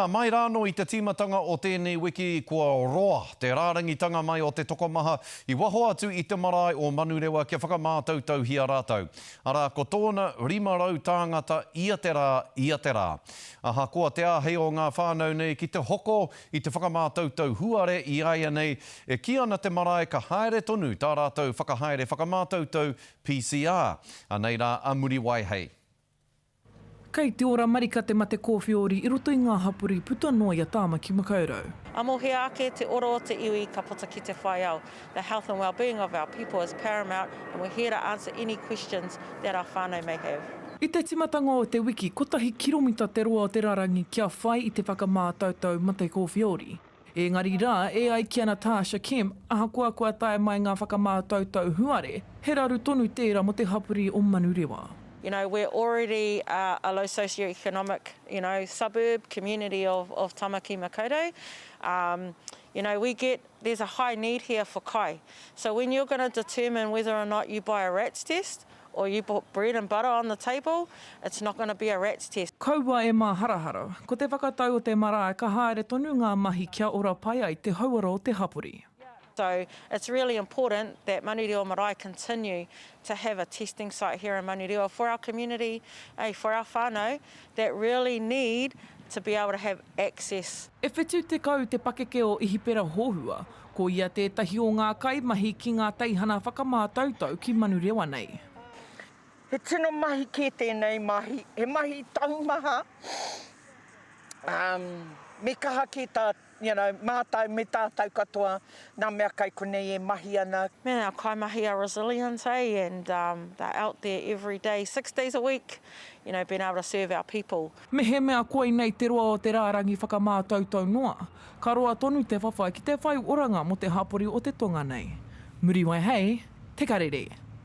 Mai rānō i te tīmatanga o tēnei wiki kua roa te rārangitanga mai o te tokomaha i waho atu i te marae o Manurewa kia whakamātautauhia rātou. Arā, ko tōna 500 tāngata ia te rā, ia te rā. Ahakoa te āhei o ngā whānau nei ki te hoko i te whakamātautau huare i āianei, e kī ana te marae ka haere tonu tā rātou whakahaere whakamātautau PCR. Anei rā a Muriwai hei. Kei te ora marika te mate kōwhiori i roto i ngā hapori puta noa i a Tāmaki Makaurau. Amohia ake te ora o te iwi ka puta ki te whai ao. The health and well-being of our people is paramount and we're here to answer any questions that our whānau may have. I te timatanga o te wiki, kotahi kiromita te roa o te rarangi kia whai i te whakamātautau mate kōwhiori. Engari rā, e ai ki a Natasha Kemp, ahakoa kua tae mai ngā whakamātautau huare, he raru tonu tērā mō te hapori o Manurewa. You know, we're already a low socioeconomic, you know, suburb, community of, of Tamaki Makaurau. Um, you know, we get, there's a high need here for kai. So when you're going to determine whether or not you buy a rat's test, or you put bread and butter on the table, it's not gonna be a rat's test. Kaua e māharahara, ko te whakatau o te marae ka haere tonu ngā mahi kia ora pai ai te hauora o te hapori. So it's really important that Manurewa Marae continue to have a testing site here in Manurewa for our community, eh, for our whānau that really need to be able to have access. E 70 te pakeke o Ihipera Hohua, Ko ia tētahi o ngā kaimahi ki ngā teihana whakamātautau ki Manurewa nei. He tino mahi kē tēnei mahi, he mahi taumaha, um, me kaha kē tā, you know, mātou me tātou katoa, nā mea kai konei e mahi ana. Man, our kaimahi are resilient, eh, and um, they're out there every day, six days a week, you know, being able to serve our people. Mehemea koinei te roa o te rārangi whakamātautau noa, ka roa tonu te whawhai ki te whai oranga mō te hapori o te tonga nei. Muriwai hei Te Karere.